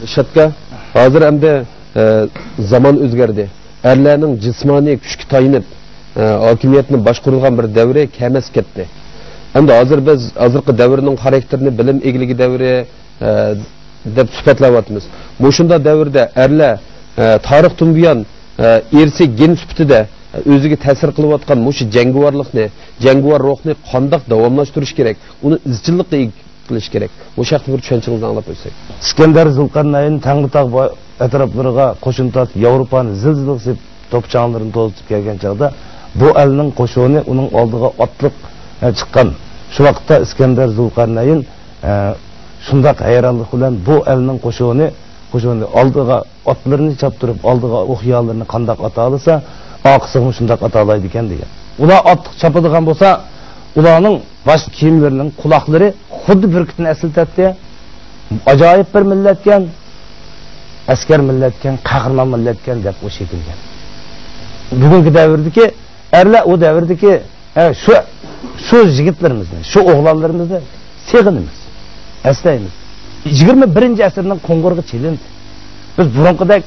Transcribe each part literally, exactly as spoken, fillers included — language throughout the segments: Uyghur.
شاتكا، ھازىر ئەمدى، ئە، زامان ئۆزگەردى. ئەرلەرنىڭ جىسمانىي كۈچكە تايىنىپ، ئە، ھاكىمىيەتنى باشقۇرىدىغان بىر دەۋرى كەم ئەمەس كەتتى. ئەمدى ھازىر بىز ھازىرقى دەۋرنىڭ خاراكتېرىنى بىلىم ئىگىلىكى دەۋرى، ئە، دەپ سۈپەتلەۋاتىمىز. مۇشۇنداق دەۋردە ئەرلەر، ئە، تارىختىن بۇيان، ئە، ئىرسىي گېن سۈپىتىدە، ئە، ئۆزىگە تەسىر قىلىۋاتقان مۇشۇ جەڭگىۋارلىقنى، جەڭگىۋار روھنى قانداق داۋاملاشتۇرۇش كېرەك؟ ئۇنى ئىزچىللىققا ئىگە قىلىش كېرەك. بۇ ھەقتە بىر چۈشەنچىڭىزنى ئاڭلاپ ئۆتسەك. ئىسكەندەر زۇلقەرنەين تەڭرىتاغ بو-، ئەتراپلىرىغا قوشۇن تارتىپ، ياۋروپانى زىلزىلە قىلىپ، توپا-چاڭلىرىنى توزۇتۇپ كەلگەن چاغدا، بۇ ئەلنىڭ قوشۇنى ئۇنىڭ ئالدىغا ئاتلىق، ئە، چىققان. شۇ ۋاقىتتا ئىسكەندەر زۇلقەرنەين، ئە، شۇنداق ھەيرانلىق بىلەن بۇ ئەلنىڭ قوشۇنى، قوشۇنى ئالدىغا ئاتلىرىنى چاپتۇرۇپ، ئالدىغا ئوقيالىرىنى قانداق ئاتالىسا، ئارقىسىغىمۇ شۇنداق ئاتالايدىكەن دېگەن. ئۇلار ئاتلىق چاپىدىغان بولسا، ئۇلارنىڭ باش كىيىملىرىنىڭ قۇلاقلىرى خۇددى بۈركۈتنى ئەسلىتەتتى. ئاجايىپ بىر مىللەتكەن، ئەسكەر مىللەتكەن، قەھرىمان مىللەتكەن دەپ ئۇ شەكىلگە. بۈگۈنكى دەۋردىكى ئەرلەر ئۇ دەۋردىكى، ھە، شۇ، شۇ يىگىتلىرىمىزنى، شۇ ئوغلانلىرىمىزنى سېغىنىمىز، ئەسلەيمىز. يىگىرمە بىرىنچى ئەسىرنىڭ قوڭغۇرىقى چېلىندى. بىز بۇرۇنقىدەك،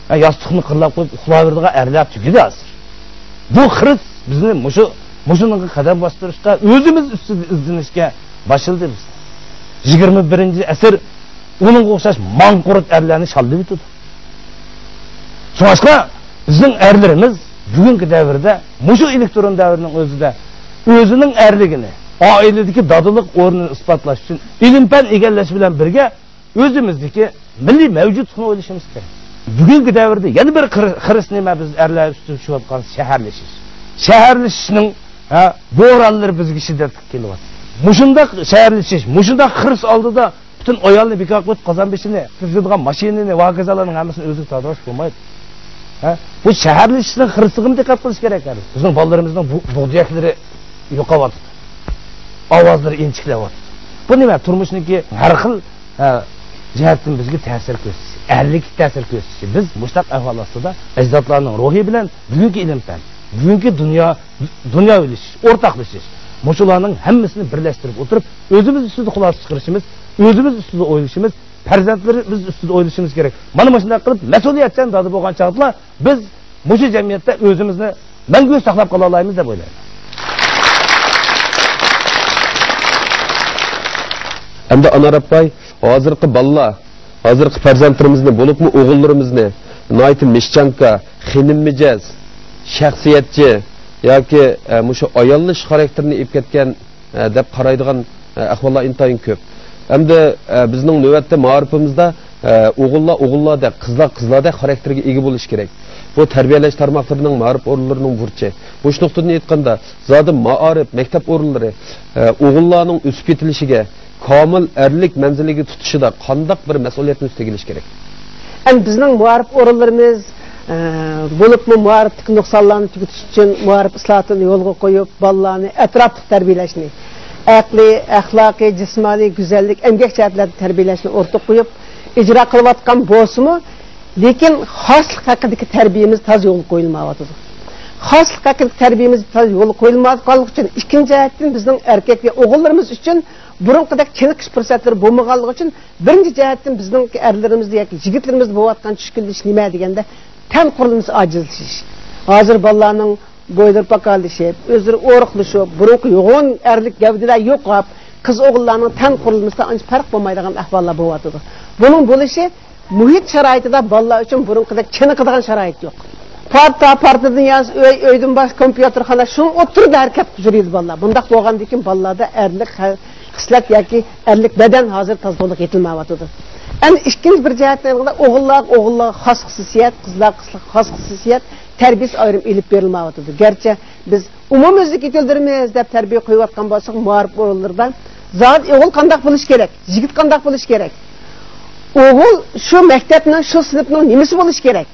ھە، ياستۇقنى قىرلاپ قويۇپ ئۇخلاۋېرىدىغان ئەرلەر تۈگىدى ھازىر. بۇ خىرىس بىزنى مۇشۇ، مۇشۇنىڭغا قەدەم باستۇرۇشقا، ئۆزىمىز ئۈستىدە ئىزدىنىشكە باشلىدى بىز. يىگىرمە بىرىنچى ئەسىر ئۇنىڭغا ئوخشاش ماڭقۇرت ئەرلەرنى شاللىۋېتىدۇ. شۇڭلاشقا بىزنىڭ ئەرلىرىمىز بۈگۈنكى دەۋردە، مۇشۇ ئېلېكترون دەۋرىنىڭ ئۆزىدە ئۆزىنىڭ ئەرلىكىنى، ئائىلىدىكى دادىلىق ئورنىنى ئىسپاتلاش ئۈچۈن ئىلىم-پەن ئىگىلەش بىلەن بىرگە ئۆزىمىزدىكى مىللىي مەۋجۇتلۇقنى ئويلىشىمىز كېرەك. بۈگۈنكى دەۋردە يەنە بىر خىر-، خىرىس نېمە؟ بىز ئەرلەر ئۈستىگە چۈشۈۋاتقان شەھەرلىشىش. شەھەرلىشىشنىڭ، ھە، بورانلىرى بىزگە شىددەتلىك كېلىۋاتىدۇ. مۇشۇنداق شەھەرلىشىش، مۇشۇنداق خىرىس ئالدىدا پۈتۈن ئايالنى بىكار قىلىپ، قازان بېشىنى سۈزىدىغان ماشىنىنى ۋە ھاكازالارنىڭ ھەممىسىنى ئۆزىگە تارتىۋالسا بولمايدۇ. ھە؟ بۇ شەھەرلىشىشنىڭ خىرىسىغىمۇ دىققەت قىلىش كېرەك ھەر. بىزنىڭ بالىلىرىمىزنىڭ بۇ-، بۇغدىيەكلىرى يوقاۋاتىدۇ. ئاۋازلىرى ئىنچىكىلەۋاتىدۇ. بۇ نېمە؟ تۇرمۇشنىڭكى ھەر خىل، ھە، جەھەتتىن بىزگە تەسىر كۆرسىتىشى، ئەرلىككە تەسىر كۆرسىتىشى. بىز مۇشۇنداق ئەھۋال ئاستىدا ئەجدادلارنىڭ روھى بىلەن بۈگۈنكى ئىلىم-پەن، بۈگۈنكى دۇنيا، دۇنيا ئۆگىنىش، ئورتاقلىشىش، مۇشۇلارنىڭ ھەممىسىنى بىرلەشتۈرۈپ ئوتتۇرىپ، ئۆزىمىز ئۈستىدە خۇلاسە چىقىرىشىمىز، ئۆزىمىز ئۈستىدە ئويلىشىمىز، پەرزەنتلىرىمىز ئۈستىدە ئويلىشىمىز كېرەك. مانا مۇشۇنداق قىلىپ، مەسئۇلىيەتچان دادا بولغان چاغدىلا بىز مۇشۇ جەمئىيەتتە ئۆزىمىزنى مەڭگۈ ساقلاپ قالالايمىز دەپ ئويلايمەن. ئەمدى ئانار ئاپاي، ھازىرقى بالىلار، ھازىرقى پەرزەنتلىرىمىزنى، بولۇپمۇ ئوغۇللىرىمىزنى ناھايىتى مىشچانكا، خېنىم مىجەز، شەخسىيەتچى ياكى، ئە، مۇشۇ ئاياللىشىش خاراكتېرىنى ئېلىپ كەتكەن، ئە، دەپ قارايدىغان، ئە، ئەھۋاللار ئىنتايىن كۆپ. ئەمدى، ئە، بىزنىڭ نۆۋەتتە مائارىپىمىزدا، ئە، ئوغۇللار ئوغۇللاردەك، قىزلار قىزلاردەك خاراكتېرگە ئىگە بولۇشى كېرەك. بۇ تەربىيەلەش تارماقلىرىنىڭ، مائارىپ ئورۇنلىرىنىڭ بۇرچى. مۇشۇ نۇقتىدىن ئېيتقاندا، زادى مائارىپ، مەكتەپ ئورۇنلىرى، ئە، ئوغۇللارنىڭ ئۆسۈپ يېتىلىشىگە، كامىل ئەرلىك مەنزىلىگە تۇتۇشىدا قانداق بىر مەسئۇلىيەتنى ئۈستىگە ئېلىشى كېرەك؟ ئەمدى بىزنىڭ مائارىپ ئورۇنلىرىمىز، ئە، بولۇپمۇ مائارىپتىكى نۇقسانلارنى تۈگىتىش ئۈچۈن مائارىپ ئىسلاھاتىنى يولغا قويۇپ، بالىلارنى ئەتراپلىق تەربىيەلەشنى، ئەقلىي، ئەخلاقىي، جىسمانىي، گۈزەللىك، ئەمگەك جەھەتلەردە تەربىيەلەشنى ئوتتۇرىغا قويۇپ، ئىجرا قىلىۋاتقان بولسىمۇ، لېكىن خاسلىق ھەققىدىكى تەربىيەمىز تازا يولغا قويۇلمايۋاتىدۇ. خاسلىق ھەققىدىكى تەربىيەمىز تازا يولغا قويۇلمايۋاتقانلىقى ئۈچۈن، ئىككىنچى جەھەتتىن بىزنىڭ ئەركەك ۋە ئوغۇللىرىمىز ئۈچۈن بۇرۇنقىدەك چېنىقىش پۇرسەتلىرى بولمىغانلىقى ئۈچۈن، بىرىنچى جەھەتتىن بىزنىڭ ئەرلىرىمىزدە ياكى يىگىتلىرىمىزدە بولۇۋاتقان چۈشكۈنلىشىش نېمە دېگەندە، تەن قۇرۇلمىسى ئاجىزلىشىش. ھازىر بالىلارنىڭ بويلىرى پاكارلىشىپ، ئۆزلىرى ئورۇقلىشىپ، بۇرۇنقى يوغان ئەرلىك گەۋدىلەر يوقاپ، قىز ئوغۇللارنىڭ تەن قۇرۇلمىسىدا ئانچە پەرق بولمايدىغان ئەھۋاللار بولۇۋاتىدۇ. بۇنىڭ بولۇشى مۇھىت شارائىتىدا بالىلار ئۈچۈن بۇرۇنقىدەك چېنىقىدىغان شارائىت يوق. پارتا، پارتىدىن يانسا ئۆي، ئۆيدىن باشقا كومپيۇتېرخانا، شۇنىڭ ئوتتۇرىدا ھەرىكەت قىلىپ يۈرىدۇ بالىلار. بۇنداق بولغاندىن كېيىن بالىلاردا ئەرلىك خە-، خىسلەت ياكى ئەرلىك بەدەن ھازىر تازا تولۇق يېتىلمەيۋاتىدۇ. ئەمدى ئىككىنچى بىر جەھەتتىن ئېيتقاندا، ئوغۇللار، ئوغۇللارغا خاس خۇسۇسىيەت، قىزلارغا خاس خۇسۇسىيەت، تەربىيەسى ئايرىم ئېلىپ بېرىلمەيۋاتىدۇ. گەرچە بىز ئومۇميۈزلۈك يېتىلدۈرىمىز دەپ تەربىيە قويۇۋاتقان بولساق، مائارىپ ئورۇنلىرىدا زادى ئوغۇل قانداق بولۇشى كېرەك، يىگىت قانداق بولۇشى كېرەك؟ ئوغۇل شۇ مەكتەپنىڭ، شۇ سىنىپنىڭ نېمىسى بولۇشى كېرەك؟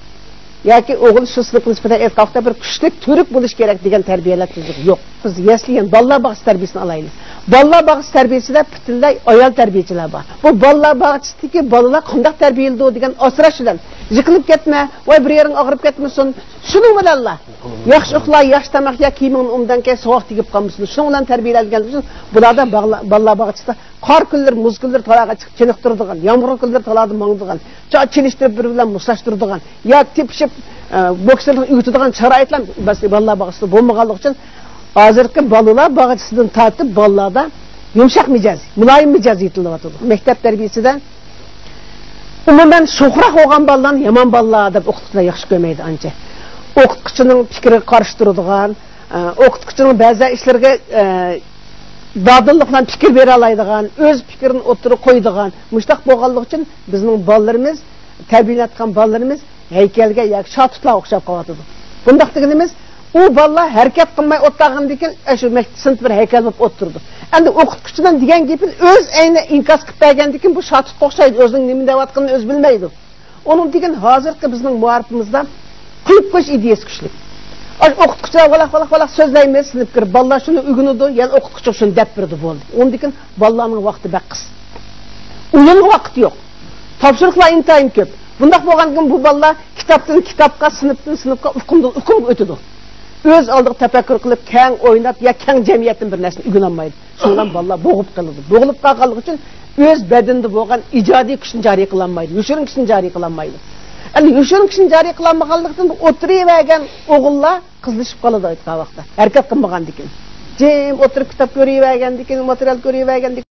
ياكى ئوغۇل شۇ سىنىپقا نىسبەتەن ئېيتقان ۋاقىتتا بىر كۈچلۈك تۈۋرۈك بولۇشى كېرەك دېگەن تەربىيەلەپ تۈزۈك يوق. بىز يەسلى، يەنى بالىلار باغچىسى تەربىيەسىنى ئالايلى. بالىلار باغچىسى تەربىيەسىدە پۈتۈنلەي ئايال تەربىيەچىلەر بار. بۇ بالىلار باغچىسىدىكى بالىلار قانداق تەربىيەلىنىدۇ دېگەن ئاسراش بىلەن يىقىلىپ كەتمە، ۋاي بىر يېرىڭ ئاغرىپ كەتمىسۇن. شۇنىڭ بىلەنلا ياخشى ئۇخلا، ياخشى تاماق يە، كىيىمىڭنى ئوبدان كىي، سوغۇق تېگىپ قالمىسۇن. شۇنىڭ بىلەن تەربىيەلەنگەن ئۈچۈن بۇلاردا باغلا-، بالىلار باغچىسىدا قار كۈنلىرى، مۇز كۈنلىرى تالاغا چىقىپ چېنىقتۇرىدىغان، يامغۇر كۈنلىرى تالادا ماڭىدىغان، چا-، چېلىشتۇرۇپ بىر بىلەن مۇسلاشتۇرىدىغان، يا تېپىشىپ، ئە، بوكسېرلىق ئۆگىتىدىغان شارائىتلار بەس-، بالىلار باغچىسىدا بولمىغانلىقى ئۈچۈن ھازىرقى بالىلار باغچىسىدىن تارتىپ بالىلاردا يۇمشاق مىجەز، مۇلايىم مىجەز يېتىلىۋاتىدۇ. مەكتەپ تەربىيىسىدە ئومۇمەن شوخراق بولغان بالىلارنى يامان بالىلار دەپ ئوقۇتقۇچىلار ياخشى كۆرمەيدۇ ئانچە. ئوقۇتقۇچىنىڭ پىكرىگە قارشى تۇرىدىغان، ئە، ئوقۇتقۇچىنىڭ بەزى ئىشلىرىغا، ئە، دادىللىق بىلەن پىكىر بېرەلەيدىغان، ئۆز پىكرىنى ئوتتۇرىغا قويىدىغان، مۇشۇنداق بولغانلىقى ئۈچۈن بىزنىڭ بالىلىرىمىز، تەربىيەلەنگەن بالىلىرىمىز ھەيكەلگە ياكى شاتۇتلارغا ئوخشاپ قېلىۋاتىدۇ. بۇنداق دېگىنىمىز، ئۇ بالىلار ھەرىكەت قىلماي ئولتۇرغاندىن كېيىن، ئاشۇ مەكتەپ سىنىپتا بىر ھەيكەل بولۇپ ئولتۇرىدۇ. ئەمدى ئوقۇتقۇچىنىڭ دېگەن گېپىنى ئۆز ئەينى ئىنكاس قىلىپ بەرگەندىن كېيىن، بۇ شاتۇتقا ئوخشايدۇ، ئۆزىنىڭ نېمە دەۋاتقىنىنى ئۆزى بىلمەيدۇ. ئۇنىڭدىن كېيىن ھازىرقى بىزنىڭ مائارىپىمىزدا قويۇپ قويۇش ئىدىيەسى كۈچلۈك. ئاشۇ ئوقۇتقۇچىلار ۋالاق، ۋالاق، ۋالاق سۆزلەيمىز، سىنىپ كىرىپ بالىلار شۇنى ئۆگىنىدۇ، يەنە ئوقۇتقۇچى شۇنى دەپ بېرىدۇ، بولدى. ئۇنىڭدىن كېيىن بالىلارنىڭ ۋاقتى بەك قىس. ئويۇنغا ۋاقىت يوق. تاپشۇرۇقلار ئىنتايىن كۆپ. بۇنداق بولغاندىن كېيىن بۇ بالىلار كىتابتىن كىتابقا، سىنىپتىن سىنىپقا، ئۇقۇمدىن ئۇقۇمغا ئۆتىدۇ. ئۆز ئالدىغا تەپەككۇر قىلىپ، كەڭ ئويناپ يا كەڭ جەمئىيەتتىن بىر نەرسىنى ئۆگىنەلمەيدۇ. شۇنىڭ بىلەن بالىلار بوغۇپ قالىدۇ. بوغۇلۇپ قالغانلىقى ئۈچۈن ئۆز بەدىنىدە بولغان ئىجادىي كۈچنى جارى قىلالمايدۇ، يوشۇرۇن كۈچنى جارى قىلالمايدۇ. ئەمدى يوشۇرۇن كۈچنى جارى قىلالمىغانلىقتىن ئولتۇرۇۋەرگەن ئوغۇللار قىزلىشىپ قالىدۇ ئېيتقان ۋاقىتتا. ھەرىكەت قىلمىغاندىكىن. جىم ئولتۇرۇپ كىتاب كۆرۈۋەرگەندىكىن، ماتېرىيال كۆرۈۋەرگەندىكىن.